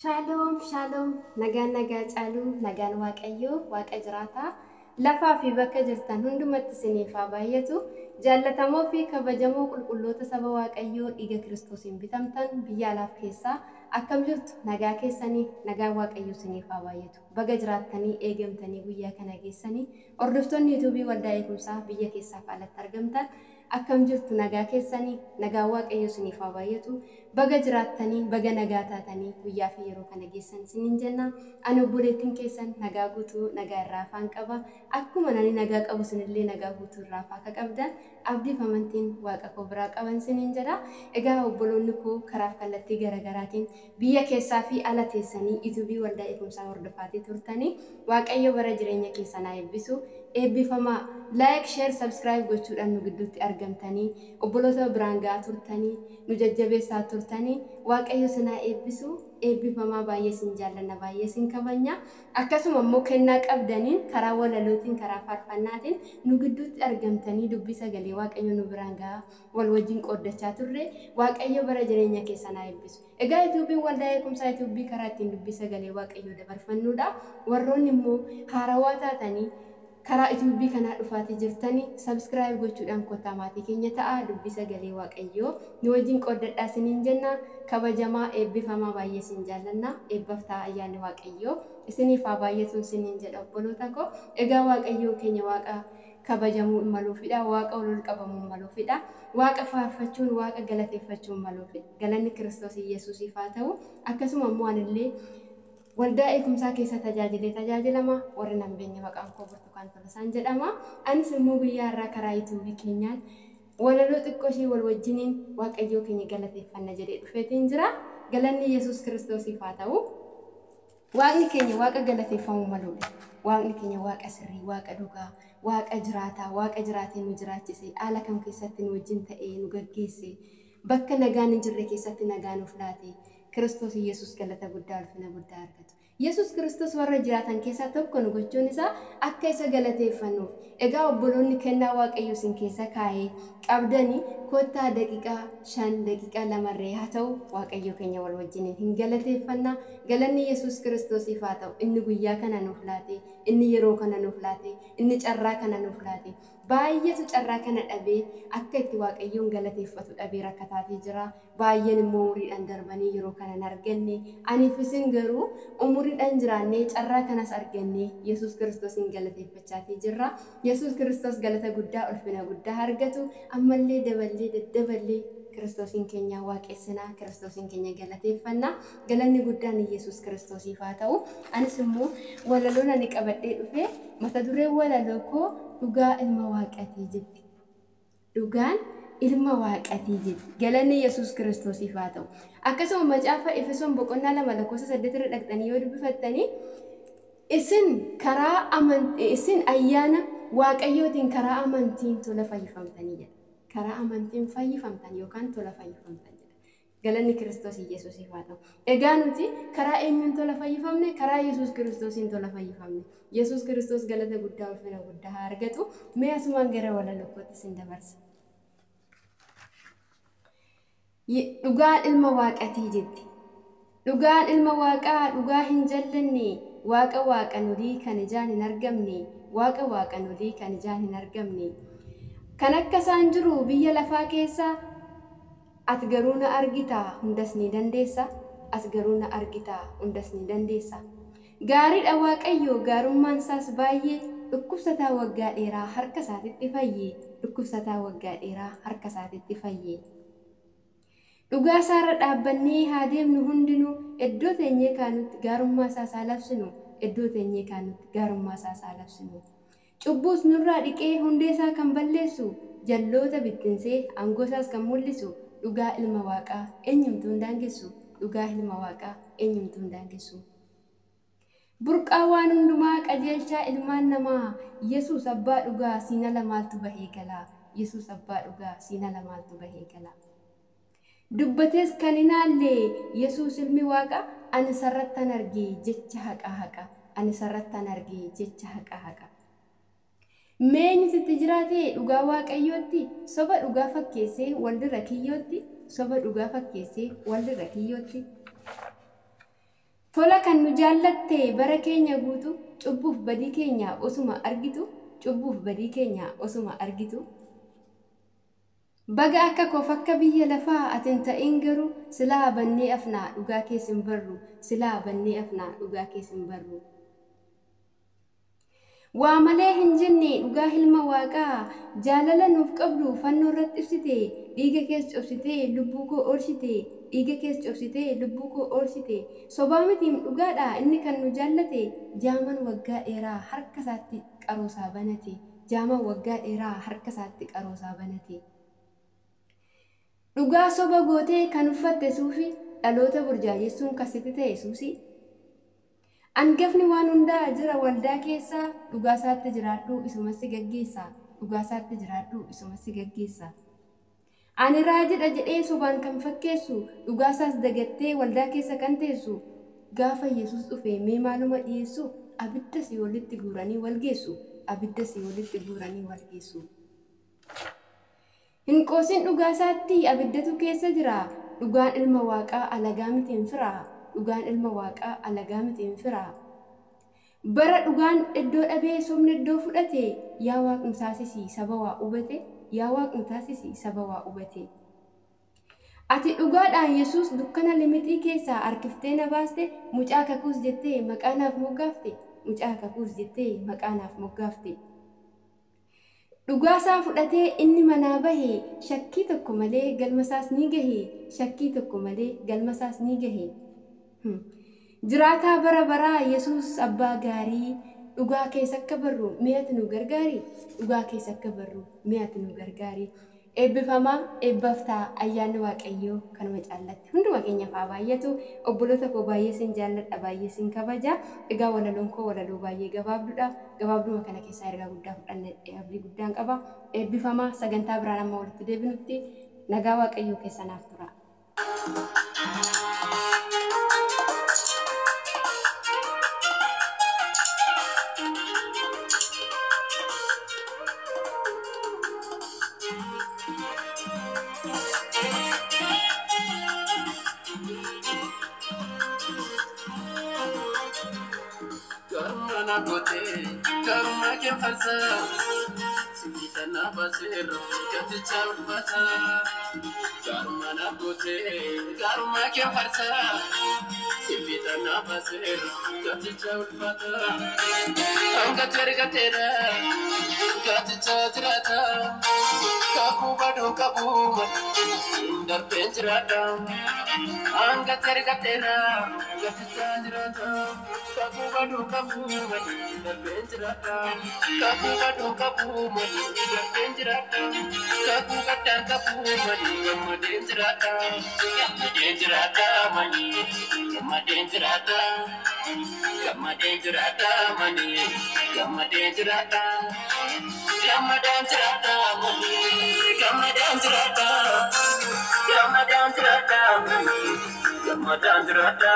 Shaaloom shaaloom, nagaan nagaa caaluu, nagaan Waaqayyoo Waaqa jiraataa lafaa fi bakka jirtan hundumatti isiniif haa baay'atu. Jaallatamoo fi kabajamoo qulqulloota saba Waaqayyoo dhiiga Kiristoosiin bitamtan biyya alaaf keessaa, akkam jirtu? Nagaa keessanii? Nagaan Waaqayyoo isiniif haa baay'atu. Baga jiraattanii, eegamtanii guyyaa kana geessanii. Hordoftoonni Yuutuubii Waldaa Eegumsaa biyya keessaaf alatti argamtan, akkam jirtu? Nagaa keessanii? Nagaan Waaqayyoo isiniif haa baay'atu. Baga jiraattanii, baga nagaa taatanii guyyaa fi yeroo kana geessan isiniin jenna. Ani obboleettiin keessan nagaa guutuu, nagaa irraa afaan qaba. Akkuma nani nagaa qabu isinillee nagaa guutuu irraa afaa akka qabdan abdiif amantiin Waaqa koo biraa qaban isiniin jedha. Egaa obboloonni koo karaaf kallattii garaagaraatiin biyya keessaa fi ala teessanii Yuutuubii Waldaa Eegumsaa hordofaatii turtanii, Waaqayyo bara jireenya keessan haa eebbisu. Eebbifamaa. Like, share, subscribe gochuudhaan nu gidduutti argamtanii, obboloota biraan ga'aa turtanii, nu jajjabeessaa turtanii, Waaqayyo isin haa eebbisu. Eebbifamaa, baay'ee isin jaallanna, baay'ee isin kabajna. Akkasuma immoo kennaa qabdaniin karaa walalootiin, karaa faarfannaatiin nu gidduutti argamtanii dubbii sagalee Waaqayyo nu biraan ga'aa wal wajjin qooddachaa turre, Waaqayyo bara jireenya keessan haa eebbisu. Egaa Yuutuubiin Waldaa Eegumsaa Yuutuubii karaa ittiin dubbii sagalee Waaqayyoo dabarfannuudha. Warroonni immoo haarawaa taatanii karaa Yuutuubii kanaa dhufaatii jirtanii, subscribe gochuudhaan kottaa maatii keenya ta'a, dubbii sagalee Waaqayyoo nu wajjin qooddadhaa isiniin jenna. Kabajamaa, eebbifamaa, baay'ee isin jaallanna. Eebbaaf ta'a, ayyaanni Waaqayyoo isiniif haa baay'atu isiniin jedha, obboloota koo. Egaa Waaqayyoon keenya Waaqa kabajamuu maluufidha. Waaqa ol ol qabamuu maluufidha. Waaqa faarfachuun, Waaqa galateeffachuun maluufidha. Galanni Kiristoos Yesuusiif haa ta'u. Akkasuma immoo anillee Waldaa Eegumsaa keessa tajaajilee tajaajilama. Warri nan beekne, maqaan koo Burtukaan Tolasaan jedhama. Anis immoo guyyaa irraa karaa Yuutuubii keenyaan walaloo xiqqoo ishee wal wajjiniin Waaqayyoo keenya galateeffanna jedhee dhufeetiin jira. Galanni Yesuus Kiristoosiif haa ta'u. Waaqni keenya Waaqa galateeffamuu maluudha. Waaqni keenya Waaqa sirrii, Waaqa dhugaa, Waaqa jiraataa, Waaqa jiraatee nu jiraachise, haala kam keessatti nu wajjin ta'ee nu gaggeesse, bakka nagaan hin jirre keessatti nagaa nuuf laate, Kiristoos Yesuus galata guddaa, ulfina guddaa argatu. Yesuus Kiristoos warra jiraatan keessaa tokko nu gochuun isaa akka isa galateeffannuuf. Egaa obboloonni kennaa Waaqayyo isin keessa kaa'ee qabdanii, kottaa daqiiqaa 5, daqiiqaa 2rree haa ta'u, Waaqayyo keenya wal wajjiniin hin galateeffannaa. Galanni Yesuus Kiristoosiif haa ta'u. Inni guyyaa kana nuuf laate, inni yeroo kana nuuf laate, inni carraa kana nuuf laate. Baay'eetu carraa kana dhabee, akka itti Waaqayyoon galateeffatu dhabee rakkataatii jira. Baay'een immoo umuriidhaan darbanii yeroo kana hin arganne. Aniif isin garuu umuriidhaan jiraannee, carraa kanas arganne, Yesuus Kiristoosiin galateeffachaatii jirra. Yesuus Kiristoos galata guddaa, ulfina guddaa argatu. Ammallee daballee daddaballee Kiristoosiin keenya waaqessinaa, Kiristoosiin keenya galateeffannaa. Galanni guddaan Yesuus Kiristoosiif haa ta'u. Anis immoo walaloon ani qabadhee dhufe, mata dureen walaloo koo "Dhugaa Ilma Waaqatii" jetti. "Dhugaan Ilma Waaqatii" jetti. Galanni Yesuus Kiristoosiif haa ta'u. Akkasuma macaafa Efesoon boqonnaa 2 lakkoofsa 8 irra dhaqxanii yoo dubbifattanii, isin karaa isin ayyaana Waaqayyootiin karaa amantiin tola fayyifamtanii jedha. Karaa amantiin fayyifamtan yookaan tola fayyifamtan jedha. Galanni Kiristoos Yesuusiif haa ta'u. Egaa nuti karaa eenyuun tola fayyifamne? Karaa Yesuus Kiristoosiin tola fayyifamne. Yesuus Kiristoos galata guddaa, ulfina guddaa haa argatu. Mee asumaan gara walaloo kootti isin dabarsa. "Dhugaan Ilma Waaqatii" jetti. Dhugaan Ilma Waaqaa dhugaa hin jallanne, Waaqa waaqan olii kan ijaan hin argamne, Waaqa waaqan olii kan ijaan hin argamne. Kan akka isaan jiru biyya lafaa keessa, ati garuu na argita, hundas ni dandeessa, ati garuu na argita, hundas ni dandeessa. Gaariidha Waaqayyo, gaarummaan isaas baay'ee, dhukkubsataa waggaa dheeraa harka isaatitti fayye, dhukkubsataa waggaa dheeraa harka isaatitti fayye. Dhugaa isaarra dhaabbannee haa deemnu hundinuu, iddoo teenyee kaanutti gaarummaa isaas haa labsinu, iddoo teenyee kaanutti gaarummaa isaas haa labsinu. Cubbuus nurraa dhiqee hundee isaa kan balleessu, jalloota bittinsee aangoo isaas kan mul'isu, dhugaa Ilma Waaqaa eenyumtuu hin daangessu, dhugaa Ilma Waaqaa eenyumtuu hin daangessu. Burqaa waan hundumaa, qajeelchaa ilmaan namaa, Yesuus abbaa dhugaa siin ala maaltu bahee galaa, Yesuus abbaa dhugaa siin ala maaltu bahee galaa. Dubbatees kan hin haalle Yesuus Ilmi Waaqa, ani sarrattan arge jecha haqaa haqa, ani sarrattan arge jecha haqaa haqa. Mee eenyutu itti jiraate dhugaa Waaqayyootti, soba dhugaa fakkeessee waldira kiyyootti, soba dhugaa fakkeessee waldira kiyyootti. Tola kan nu jaallatte bara keenya guutu, cubbuuf badii keenya osuma argitu, cubbuuf badii keenya osuma argitu. Baga akka koof akka biyya lafaa ati hin ta'in garuu, silaa bannee afnaa dhugaa kees hin barru, silaa bannee afnaa dhugaa kees hin barru. Waa malee hin jenne dhugaa ilma waaqaa, jaalala nuuf qabdu fannoo irratti ibsite, dhiiga kees cobsitee lubbuu koo oolchite, dhiiga kees cobsitee lubbuu koo oolchite. Sobaa mitiim dhugaadha inni kan nu jaallate, jaaman waggaa dheeraa harka isaatti qaroosaa banate, jaaman waggaa dheeraa harka isaatti qaroosaa banate. Dhugaa soba gootee kan uffatte suufi, dhaloota burjaajessuun kasitti ta'e suusi. Angafni waan hundaa jira waldaa keessaa, dhugaa isaatti jiraadhu isuma si gaggeessa, dhugaa isaatti jiraadhu isuma si gaggeessa. Ani raajidha jedhee sobaan kan fakkeessu, dhugaa isaas dagattee waldaa keessa kan teessu, gaafa Yesuus dhufe mee maaluma dhiyeessu, abidda si walitti guuranii wal geessu, abidda si walitti guuranii wal geessu. Hin qoosin dhugaa isaatti abiddatu keessa jira, dhugaan ilma waaqaa alagaa miti hin fira, dhugaan ilma waaqaa alagaa miti hin fira. Bara dhugaan iddoo dhabee sobni iddoo fudhate, yaa waaqni taasisi saba waa hubate, yaa waaqni taasisi saba waa hubate. Ati dhugaadhaan Yesuus dukkana limixii keessaa harkiftee na baaste, mucaa kakuus jettee maqaa naaf moggaafte, mucaa kakuus jettee maqaa naaf moggaafte. Dhugaa isaa fudhatee inni manaa bahe, shakkii tokko malee galma isaas ni gahe, shakkii tokko malee galma isaas ni gahe. Jiraataa bara baraa Yesuus abbaa gaarii, dhugaa keessa akka barru mi'ati nu gargaari, dhugaa keessa akka barru mi'ati nu gargaari. Eebbifamaa eebbaaf ta'a ayyaanni Waaqayyoo kanuma caallatti hunduma keenyaaf haa baay'atu. Obboloota koo baay'ee sin jaalladha, baay'ee sin kabaja. Egaa walaloon koo walaloo baay'ee gabaabduudha. Gabaabduma kana keessaa ergaa guddaa fudhanne abdii guddaan qaba. Eebbifamaa sagantaa biraan amma walitti deebinutti nagaa Waaqayyoo keessanaaf tura. Garuma na gootee garuma kee farsa sibiila na baaseera gaticha ulfaata. Garuma na gootee garuma kee farsa sibiila na baaseera gaticha ulfaata. Hangati argateera gaticha jiraata kakuu baduu qabu darbeen jiraata. Hangati argateera gaticha jiraata kakuu baduu qabu darbeen jiraata. Kakuu baduu qabu darbeen jiraata. Kakuu gaddaan qabu gammadeen jiraata. Gammadeen jiraata gammadeen jiraata. Gammadeen jiraata gammadeen jiraata. Gammadaan jiraata gammadaan jiraata. Gammadaan jiraata gammadaan jiraata.